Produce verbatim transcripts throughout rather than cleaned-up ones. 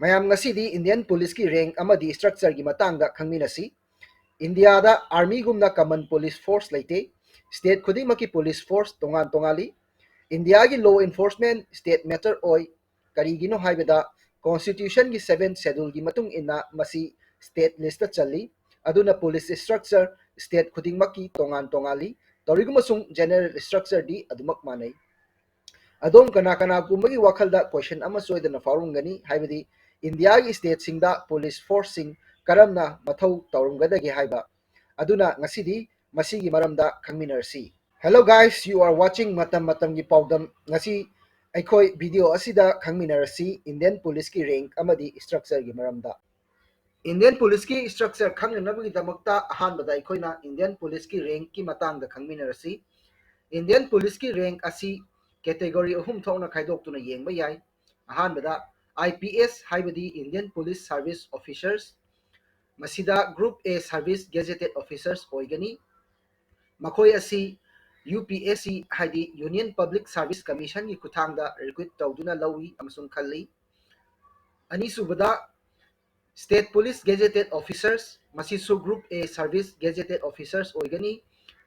ꯃꯌꯥꯝ, ꯉꯁꯤꯗꯤ Indian Policeꯀꯤ rank ꯑꯃꯗꯤ structureꯒꯤ ꯃꯇꯥꯡꯗ ꯈꯪꯃꯤꯟꯅꯁꯤ꯫ ꯏꯟꯗꯤꯌꯥꯗ Armyꯒꯨꯝꯅ common police force ꯂꯩꯇꯦ꯫ State ꯈꯨꯗꯤꯡꯃꯛꯀꯤ police force ꯇꯣꯉꯥꯟ ꯇꯣꯉꯥꯟꯂꯤ꯫ ꯏꯟꯗꯤꯌꯥꯒꯤ law enforcement state matter ꯑꯣꯏ꯫ ꯀꯔꯤꯒꯤꯅꯣ ꯍꯥꯏꯕꯗ, Constitutionꯒꯤ seventh scheduleꯒꯤ ꯃꯇꯨꯡ ꯏꯟꯅ ꯃꯁꯤ state listꯇ ꯆꯜꯂꯤ꯫ ꯑꯗꯨꯅ police structure state ꯈꯨꯗꯤꯡꯃꯛꯀꯤ ꯇꯣꯉꯥꯟ ꯇꯣꯉꯥꯟꯂꯤ꯫ ꯇꯧꯔꯤꯒꯨꯝꯕꯁꯨꯡ general structureꯗꯤ ꯑꯗꯨꯃꯛ ꯃꯥꯟꯅꯩ꯫ ꯑꯗꯣꯝ ꯀꯅꯥ ꯀꯅꯥꯒꯨꯝꯕꯒꯤ ꯋꯥꯈꯜꯗ question ꯑꯃ ꯁꯣꯏꯗꯅ ꯐꯥꯎꯔꯝꯒꯅꯤ, ꯍꯥꯏꯕꯗꯤ ꯏꯟꯗꯤꯌꯥꯒꯤ stateꯁꯤꯡꯗ police forceꯁꯤꯡ ꯀꯔꯝꯅ ꯃꯊꯧ ꯇꯧꯔꯝꯒꯗꯒꯦ ꯍꯥꯏꯕ꯫ ꯑꯗꯨꯅ ꯉꯁꯤꯗꯤ ꯃꯁꯤꯒꯤ ꯃꯔꯝꯗ ꯈꯪꯃꯤꯟꯅꯔꯁꯤ꯫ Hello guys, you are watching ꯃꯇꯝ ꯃꯇꯝꯒꯤ ꯄꯥꯎꯗꯝ꯫ ꯉꯁꯤ ꯑꯩꯈꯣꯏ video ꯑꯁꯤꯗ ꯈꯪꯃꯤꯟꯅꯔꯁꯤ Indian Policeꯀꯤ rank ꯑꯃꯗꯤ structureꯒꯤ ꯃꯔꯝꯗ꯫ Indian Policeꯀꯤ structure ꯈꯪꯅꯅꯕꯒꯤꯗꯃꯛꯇ ꯑꯍꯥꯟꯕꯗ ꯑꯩꯈꯣꯏꯅ Indian Policeꯀꯤ rankꯀꯤ ꯃꯇꯥꯡꯗ ꯈꯪꯃꯤꯟꯅꯔꯁꯤ꯫ Indian Policeꯀꯤ rank ꯑꯁꯤ category ꯑꯍꯨꯝ ꯊꯣꯛꯅ ꯈꯥꯏꯗꯣꯛꯇꯨꯅ ꯌꯦꯡꯕ ꯌꯥꯏ꯫ ꯑꯍꯥꯟꯕꯗ IPS, ꯍꯥꯏꯕꯗꯤ Indian Police Service Officers, ꯃꯁꯤꯗ group A service gazetted officers ꯑꯣꯏꯒꯅꯤ꯫ ꯃꯈꯣꯏ ꯑꯁꯤ UPSC, ꯍꯥꯏꯗꯤ Union Public Service Commissionꯒꯤ ꯈꯨꯠꯊꯥꯡꯗ recruit ꯇꯧꯗꯨꯅ ꯂꯧꯏ ꯑꯃꯁꯨꯡ ꯈꯜꯂꯤ꯫ ꯑꯅꯤꯁꯨꯕꯗ State Police Gazetted Officers, ꯃꯁꯤꯁꯨ group A service gazetted officers ꯑꯣꯏꯒꯅꯤ꯫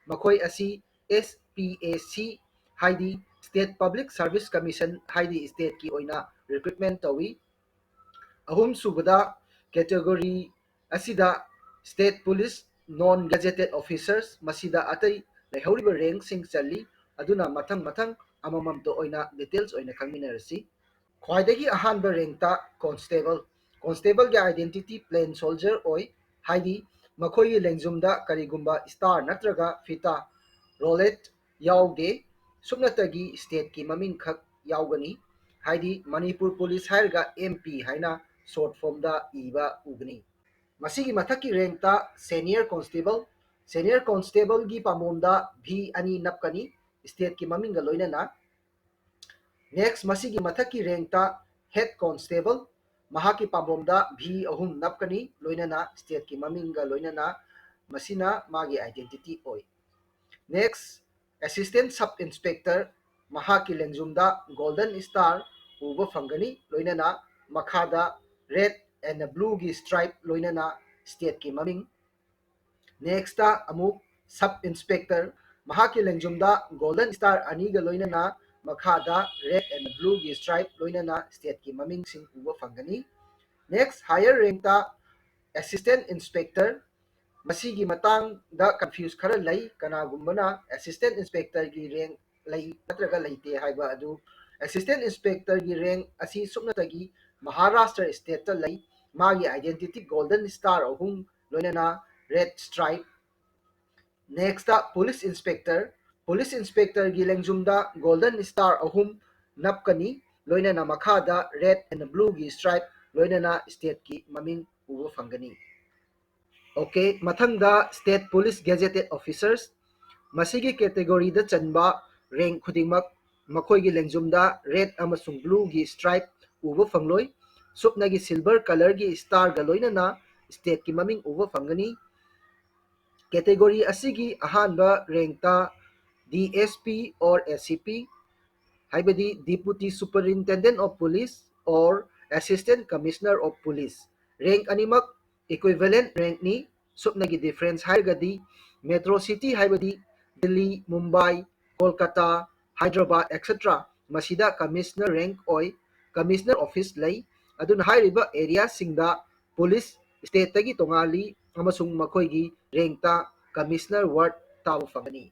ꯃꯈꯣꯏ ꯑꯁꯤ SPSC, ꯍꯥꯏꯗꯤ State Public Service Commission, ꯍꯥꯏꯗꯤ stateꯀꯤ ꯑꯣꯏꯅ recruitment ꯇꯧꯏ꯫ ꯑꯍꯨꯝꯁꯨꯕꯗ category ꯑꯁꯤꯗ State Police Non Gazetted Officers, ꯃꯁꯤꯗ ꯑꯇꯩ ꯂꯩꯍꯧꯔꯤꯕ rankꯁꯤꯡ ꯆꯜꯂꯤ꯫ ꯑꯗꯨꯅ ꯃꯊꯪ ꯃꯊꯪ ꯑꯃꯃꯝꯇ ꯑꯣꯏꯅ details ꯑꯣꯏꯅ ꯈꯪꯃꯤꯟꯅꯔꯁꯤ꯫ ꯈ꯭ꯋꯥꯏꯗꯒꯤ ꯑꯍꯥꯟꯕ rankꯇ Constable꯫ Constableꯒꯤ identity plain soldier ꯑꯣꯏ, ꯍꯥꯏꯗꯤ ꯃꯈꯣꯏꯒꯤ ꯂꯦꯡꯖꯨꯝꯗ ꯀꯔꯤꯒꯨꯝꯕ star ꯅꯠꯇ꯭ꯔꯒ ꯐꯤꯇꯥ, roulette, ꯌꯥꯎꯗꯦ꯫ ꯁꯨꯞꯅꯇꯒꯤ stateꯀꯤ ꯃꯃꯤꯡ ꯈꯛ ꯌꯥꯎꯒꯅꯤ, ꯍꯥꯏꯗꯤ ꯃꯅꯤꯄꯨꯔ Police ꯍꯥꯏꯔꯒ MP ꯍꯥꯏꯅ short formꯗ ꯏꯕ ꯎꯒꯅꯤ꯫ ꯃꯁꯤꯒꯤ ꯃꯊꯛꯀꯤ rankꯇ Senior Constable꯫ Senior Constableꯒꯤ ꯄꯥꯝꯕꯣꯝꯗ V ꯑꯅꯤ ꯅꯞꯀꯅꯤ, stateꯀꯤ ꯃꯃꯤꯡꯒ ꯂꯣꯏꯅꯅ꯫ Next, ꯃꯁꯤꯒꯤ ꯃꯊꯛꯀꯤ rankꯇ Head Constable꯫ ꯃꯍꯥꯛꯀꯤ ꯄꯥꯝꯕꯣꯝꯗ V ꯑꯍꯨꯝ ꯅꯞꯀꯅꯤ, ꯂꯣꯏꯅꯅ stateꯀꯤ ꯃꯃꯤꯡꯒ ꯂꯣꯏꯅꯅ꯫ ꯃꯁꯤꯅ ꯃꯥꯒꯤ identity ꯑꯣꯏ꯫ Next, Assistant Sub Inspector꯫ ꯃꯍꯥꯛꯀꯤ ꯂꯦꯡꯖꯨꯝꯗ Golden Star ꯎꯕ ꯐꯪꯒꯅꯤ, ꯂꯣꯏꯅꯅ ꯃꯈꯥꯗ red and blueꯒꯤ stripe ꯂꯣꯏꯅꯅ stateꯀꯤ ꯃꯃꯤꯡ꯫ Nextꯇ ꯑꯃꯨꯛ sub inspector, ꯃꯍꯥꯛꯀꯤ ꯂꯦꯡꯖꯨꯝꯗ golden star ꯑꯅꯤꯒ ꯂꯣꯏꯅꯅ ꯃꯈꯥꯗ red and blueꯒꯤ stripe ꯂꯣꯏꯅꯅ stateꯀꯤ ꯃꯃꯤꯡꯁꯤꯡ ꯎꯕ ꯐꯪꯒꯅꯤ꯫ Next higher rankꯇ assistant inspector, ꯃꯁꯤꯒꯤ ꯃꯇꯥꯡꯗ confuse ꯈꯔ ꯂꯩ꯫ ꯀꯅꯥꯒꯨꯝꯕꯅ assistant inspectorꯒꯤ rank ꯂꯩ ꯅꯠꯇ꯭ꯔꯒ ꯂꯩꯇꯦ ꯍꯥꯏꯕ ꯑꯗꯨ, assistant inspectorꯒꯤ rank ꯑꯁꯤ ꯁꯨꯞꯅꯇꯒꯤ ꯃꯍꯥꯔꯥꯁꯇ꯭ꯔ stateꯇ ꯂꯩ꯫ ꯃꯥꯒꯤ identity golden star ꯑꯍꯨꯝ ꯂꯣꯏꯅꯅ red stripe꯫ Nextꯇ police inspector, police inspectorꯒꯤ ꯂꯦꯡꯖꯨꯝꯗ golden star ꯑꯍꯨꯝ ꯅꯞꯀꯅꯤ, ꯂꯣꯏꯅꯅ ꯃꯈꯥꯗ red and blueꯒꯤ stripe ꯂꯣꯏꯅꯅ stateꯀꯤ ꯃꯃꯤꯡ ꯎꯕ ꯐꯪꯒꯅꯤ꯫ Okay, ꯃꯊꯪꯗ state police gazetted officers, ꯃꯁꯤꯒꯤ categoryꯗ ꯆꯟꯕ rank ꯈꯨꯗꯤꯡꯃꯛ ꯃꯈꯣꯏꯒꯤ ꯂꯦꯡꯖꯨꯝꯗ red ꯑꯃꯁꯨꯡ blueꯒꯤ stripe ꯎꯕ ꯐꯪꯂꯣꯏ꯫ ꯁꯨꯞꯅꯒꯤ silver colourꯒꯤ starꯒ ꯂꯣꯏꯅꯅ stateꯀꯤ ꯃꯃꯤꯡ ꯎꯕ ꯐꯪꯒꯅꯤ꯫ Category ꯑꯁꯤꯒꯤ ꯑꯍꯥꯟꯕ rankꯇ DSP or ACP, ꯍꯥꯏꯕꯗꯤ Deputy Superintendent of Police or Assistant Commissioner of Police, rank ꯑꯅꯤꯃꯛ equivalent rankꯅꯤ꯫ ꯁꯨꯞꯅꯒꯤ difference ꯍꯥꯏꯔꯒꯗꯤ metro city ꯍꯥꯏꯕꯗꯤ ꯗꯤꯜꯂꯤ, ꯃꯨꯝꯕꯥꯏ, ꯀꯣꯜꯀꯇꯥ, ꯍꯥꯏꯗ꯭ꯔꯕꯥꯗ, etcetera ꯃꯁꯤꯗ commissioner rank ꯑꯣꯏ, commissioner office ꯂꯩ꯫ ꯑꯗꯨꯅ ꯍꯥꯏꯔꯤꯕ areaꯁꯤꯡꯗ police stateꯇꯒꯤ ꯇꯣꯉꯥꯜꯂꯤ ꯑꯃꯁꯨꯡ ꯃꯈꯣꯏꯒꯤ rankꯇ commissioner ward ꯇꯥꯕ ꯐꯪꯒꯅꯤ꯫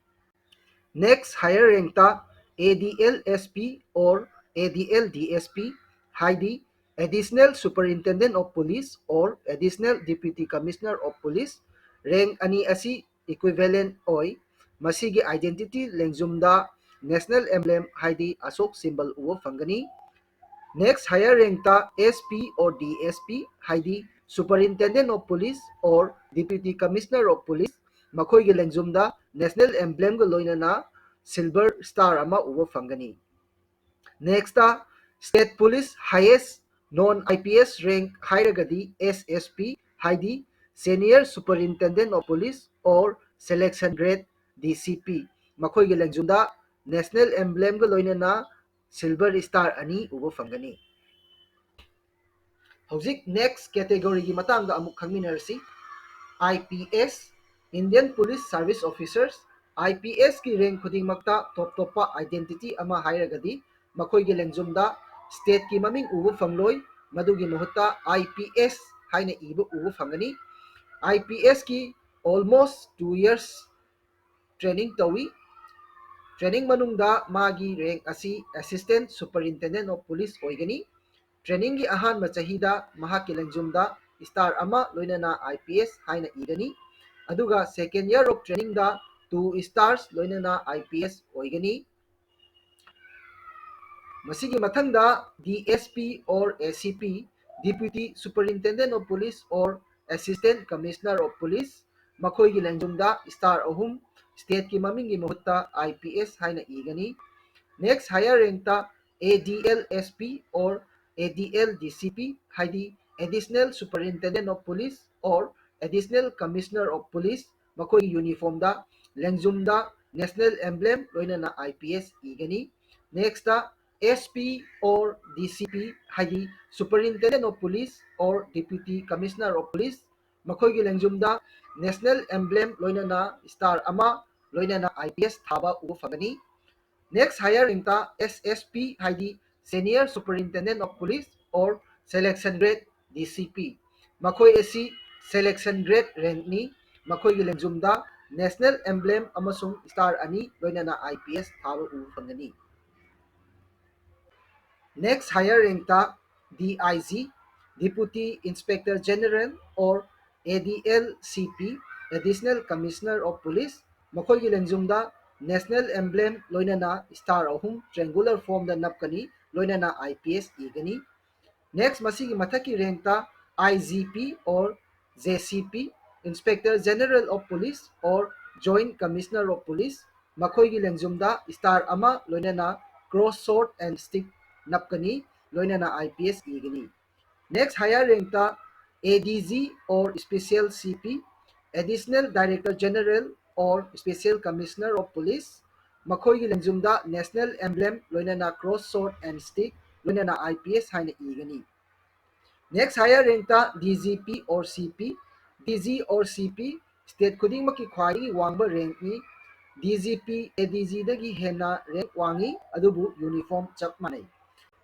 Next higher rankꯇ ADL SP or ADL DSP, ꯍꯥꯏꯗꯤ Additional Superintendent of Police or Additional Deputy Commissioner of Police, rank ꯑꯅꯤ ꯑꯁꯤ equivalent ꯑꯣꯏ꯫ ꯃꯁꯤꯒꯤ identity ꯂꯦꯡꯖꯨꯝꯗ national emblem ꯍꯥꯏꯗꯤ ꯑꯁꯣꯛ symbol ꯎꯕ ꯐꯪꯒꯅꯤ꯫ Next higher rankꯇ SP or DSP, ꯍꯥꯏꯗꯤ Superintendent of Police or Deputy Commissioner of Police, ꯃꯈꯣꯏꯒꯤ ꯂꯦꯡꯖꯨꯝꯗ national emblemꯒ ꯂꯣꯏꯅꯅ silver star ꯑꯃ ꯎꯕ ꯐꯪꯒꯅꯤ꯫ Nextꯇ state police highest non IPS rank ꯍꯥꯏꯔꯒꯗꯤ SSP, ꯍꯥꯏꯗꯤ Senior Superintendent of Police or Selection Grade, DCP, ꯃꯈꯣꯏꯒꯤ ꯂꯦꯡꯖꯨꯝꯗ national emblemꯒ ꯂꯣꯏꯅꯅ silver star ꯑꯅꯤ ꯎꯕ ꯐꯪꯒꯅꯤ꯫ ꯍꯧꯖꯤꯛ next categoryꯒꯤ ꯃꯇꯥꯡꯗ ꯑꯃꯨꯛ ꯈꯪꯃꯤꯟꯅꯔꯁꯤ꯫ I P S, Indian Police Service Officers꯫ I P Sꯀꯤ rank ꯈꯨꯗꯤꯡꯃꯛꯇ ꯇꯣꯞ ꯇꯣꯞꯄ identity ꯑꯃ ꯍꯥꯏꯔꯒꯗꯤ ꯃꯈꯣꯏꯒꯤ ꯂꯦꯡꯖꯨꯝꯗ stateꯀꯤ ꯃꯃꯤꯡ ꯎꯕ ꯐꯪꯂꯣꯏ, ꯃꯗꯨꯒꯤ ꯃꯍꯨꯠꯇ I P S ꯍꯥꯏꯅ ꯏꯕ ꯎꯕ ꯐꯪꯒꯅꯤ꯫ I P Sꯀꯤ almost two years training ꯇꯧꯏ꯫ Training ꯃꯅꯨꯡꯗ ꯃꯥꯒꯤ rank ꯑꯁꯤ Assistant Superintendent of Police ꯑꯣꯏꯒꯅꯤ꯫ Trainingꯒꯤ ꯑꯍꯥꯟꯕ ꯆꯍꯤꯗ ꯃꯍꯥꯛꯀꯤ ꯂꯦꯡꯖꯨꯝꯗ star ꯑꯃ ꯂꯣꯏꯅꯅ I P S ꯍꯥꯏꯅ ꯏꯒꯅꯤ꯫ ꯑꯗꯨꯒ second year of trainingꯗ two stars ꯂꯣꯏꯅꯅ I P S ꯑꯣꯏꯒꯅꯤ꯫ ꯃꯁꯤꯒꯤ ꯃꯊꯪꯗ D S P or A C P, Deputy Superintendent of Police or Assistant Commissioner of Police, ꯃꯈꯣꯏꯒꯤ ꯂꯦꯡꯖꯨꯝꯗ star ꯑꯍꯨꯝ, stateꯀꯤ ꯃꯃꯤꯡꯒꯤ ꯃꯍꯨꯠꯇ I P S ꯍꯥꯏꯅ ꯏꯒꯅꯤ꯫ Next higher rankꯇ A D L S P or A D L D C P, ꯍꯥꯏꯗꯤ Additional Superintendent of Police or Additional Commissioner of Police, ꯃꯈꯣꯏꯒꯤ uniformꯗ ꯂꯦꯡꯖꯨꯝꯗ national emblem ꯂꯣꯏꯅꯅ I P S ꯏꯒꯅꯤ꯫ Nextꯇ S P or D C P, ꯍꯥꯏꯗꯤ Superintendent of Police or Deputy Commissioner of Police, ꯃꯈꯣꯏꯒꯤ ꯂꯦꯡꯖꯨꯝꯗ national emblem ꯂꯣꯏꯅꯅ star ꯑꯃ ꯂꯣꯏꯅꯅ I P S ꯊꯥꯕ ꯎꯕ ꯐꯪꯒꯅꯤ꯫ Next higher rankꯇ S S P, ꯍꯥꯏꯗꯤ Senior Superintendent of Police or Selection Grade D C P, ꯃꯈꯣꯏ ꯑꯁꯤ selection grade rankꯅꯤ꯫ ꯃꯈꯣꯏꯒꯤ ꯂꯦꯡꯖꯨꯝꯗ national emblem ꯑꯃꯁꯨꯡ star ꯑꯅꯤ ꯂꯣꯏꯅꯅ I P S ꯊꯥꯕ ꯎꯕ ꯐꯪꯒꯅꯤ꯫ Next higher rankꯇ D I G, Deputy Inspector General or A D L C P, Additional Commissioner of Police, ꯃꯈꯣꯏꯒꯤ ꯂꯦꯡꯖꯨꯝꯗ national emblem ꯂꯣꯏꯅꯅ star ꯑꯍꯨꯝ triangular formꯗ ꯅꯞꯀꯅꯤ, ꯂꯣꯏꯅꯅ I P S ꯏꯒꯅꯤ꯫ Next, ꯃꯁꯤꯒꯤ ꯃꯊꯛꯀꯤ rankꯇ I G P or J C P, Inspector General of Police or Joint Commissioner of Police, ꯃꯈꯣꯏꯒꯤ ꯂꯦꯡꯖꯨꯝꯗ star ꯑꯃ ꯂꯣꯏꯅꯅ cross sword and stick ꯅꯞꯀꯅꯤ, ꯂꯣꯏꯅꯅ I P S ꯏꯒꯅꯤ꯫ Next higher rankꯇ A D G or Special C P, Additional Director General or Special Commissioner of Police, ꯃꯈꯣꯏꯒꯤ ꯂꯦꯡꯖꯨꯝꯗ national emblem ꯂꯣꯏꯅꯅ cross sword and stick ꯂꯣꯏꯅꯅ I P S ꯍꯥꯏꯅ ꯏꯒꯅꯤ꯫ Next higher rank ꯇ D G P or C P, D G or C P state ꯈꯨꯗꯤꯡꯃꯛꯀꯤ ꯈ꯭ꯋꯥꯏꯗꯒꯤ ꯋꯥꯡꯕ rank ꯅꯤ꯫ D G P A D G ꯗꯒꯤ ꯍꯦꯟꯅ rank ꯋꯥꯡꯉꯤ, ꯑꯗꯨꯕꯨ uniform ꯆꯞ ꯃꯥꯟꯅꯩ꯫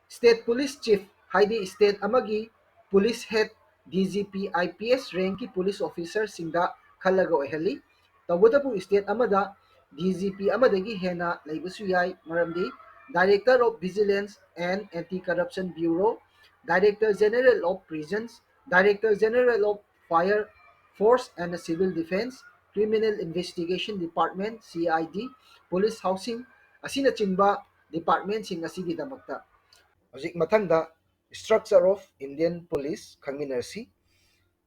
State police chief ꯍꯥꯏꯗꯤ state ꯑꯃꯒꯤ police head D G P I P S rank ꯀꯤ police officer ꯁꯤꯡꯗ ꯈꯜꯂꯒ ꯑꯣꯏꯍꯜꯂꯤ꯫ ꯇꯧꯕꯇꯕꯨ state ꯑꯃꯗ D G P ꯑꯃꯗꯒꯤ ꯍꯦꯟꯅ ꯂꯩꯕꯁꯨ ꯌꯥꯏ, ꯃꯔꯝꯗꯤ Director of Vigilance and Anti-Corruption Bureau, Director General of Prisons, Director General of Fire Force and Civil Defense, Criminal Investigation Department, C I D, Police Housing ꯑꯁꯤꯅꯆꯤꯡꯕ department ꯁꯤꯡ ꯑꯁꯤꯒꯤꯗꯃꯛꯇ꯫ ꯍꯧꯖꯤꯛ ꯃꯊꯪꯗ Structure of Indian Police ꯈꯪꯃꯤꯟꯅꯔꯁꯤ꯫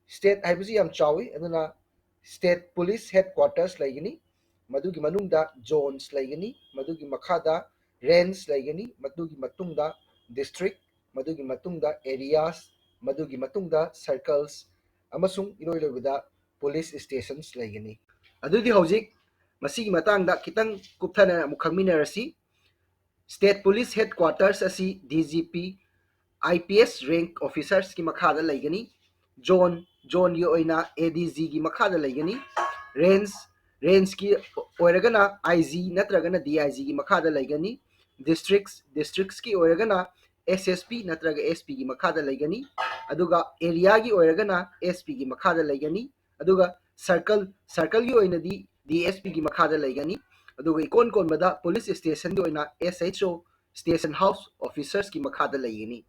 State ꯍꯥꯏꯕꯁꯤ ꯌꯥꯝ ꯆꯥꯎꯏ, ꯑꯗꯨꯅ state police headquarters ꯂꯩꯒꯅꯤ, ꯃꯗꯨꯒꯤ ꯃꯅꯨꯡꯗ zones ꯂꯩꯒꯅꯤ, ꯃꯗꯨꯒꯤ ꯃꯈꯥꯗ range ꯂꯩꯒꯅꯤ, ꯃꯗꯨꯒꯤ ꯃꯇꯨꯡꯗ district, ꯃꯗꯨꯒꯤ ꯃꯇꯨꯡꯗ areas, ꯃꯗꯨꯒꯤ ꯃꯇꯨꯡꯗ circles, ꯑꯃꯁꯨꯡ ꯏꯔꯣꯏ ꯂꯣꯏꯕꯗ police stations ꯂꯩꯒꯅꯤ꯫ ꯑꯗꯨꯗꯤ ꯍꯧꯖꯤꯛ ꯃꯁꯤꯒꯤ ꯃꯇꯥꯡꯗ ꯈꯤꯇꯪ ꯀꯨꯞꯊꯅ ꯑꯃꯨꯛ ꯈꯪꯃꯤꯟꯅꯔꯁꯤ꯫ State Police Headquarters ꯑꯁꯤ D G P I P S rank officers ꯀꯤ ꯃꯈꯥꯗ ꯂꯩꯒꯅꯤ꯫ Zone, zone ꯒꯤ ꯑꯣꯏꯅ A D G ꯒꯤ ꯃꯈꯥꯗ ꯂꯩꯒꯅꯤ꯫ Range, range ꯀꯤ ꯑꯣꯏꯔꯒꯅ I G ꯅꯠꯇ꯭ꯔꯒꯅ D I G ꯒꯤ ꯃꯈꯥꯗ ꯂꯩꯒꯅꯤ꯫ Districts, districts ꯀꯤ ꯑꯣꯏꯔꯒꯅ S S P ꯅꯠꯇ꯭ꯔꯒ S P ꯒꯤ ꯃꯈꯥꯗ ꯂꯩꯒꯅꯤ꯫ ꯑꯗꯨꯒ area ꯒꯤ ꯑꯣꯏꯔꯒꯅ S P ꯒꯤ ꯃꯈꯥꯗ ꯂꯩꯒꯅꯤ꯫ ꯑꯗꯨꯒ circle, circle ꯒꯤ ꯑꯣꯏꯅꯗꯤ D S P ꯒꯤ ꯃꯈꯥꯗ ꯂꯩꯒꯅꯤ꯫ ꯑꯗꯨꯒ ꯏꯀꯣꯟ ꯀꯣꯟꯕꯗ police station ꯒꯤ ꯑꯣꯏꯅ S H O, station house officers ꯀꯤ ꯃꯈꯥꯗ ꯂꯩꯒꯅꯤ꯫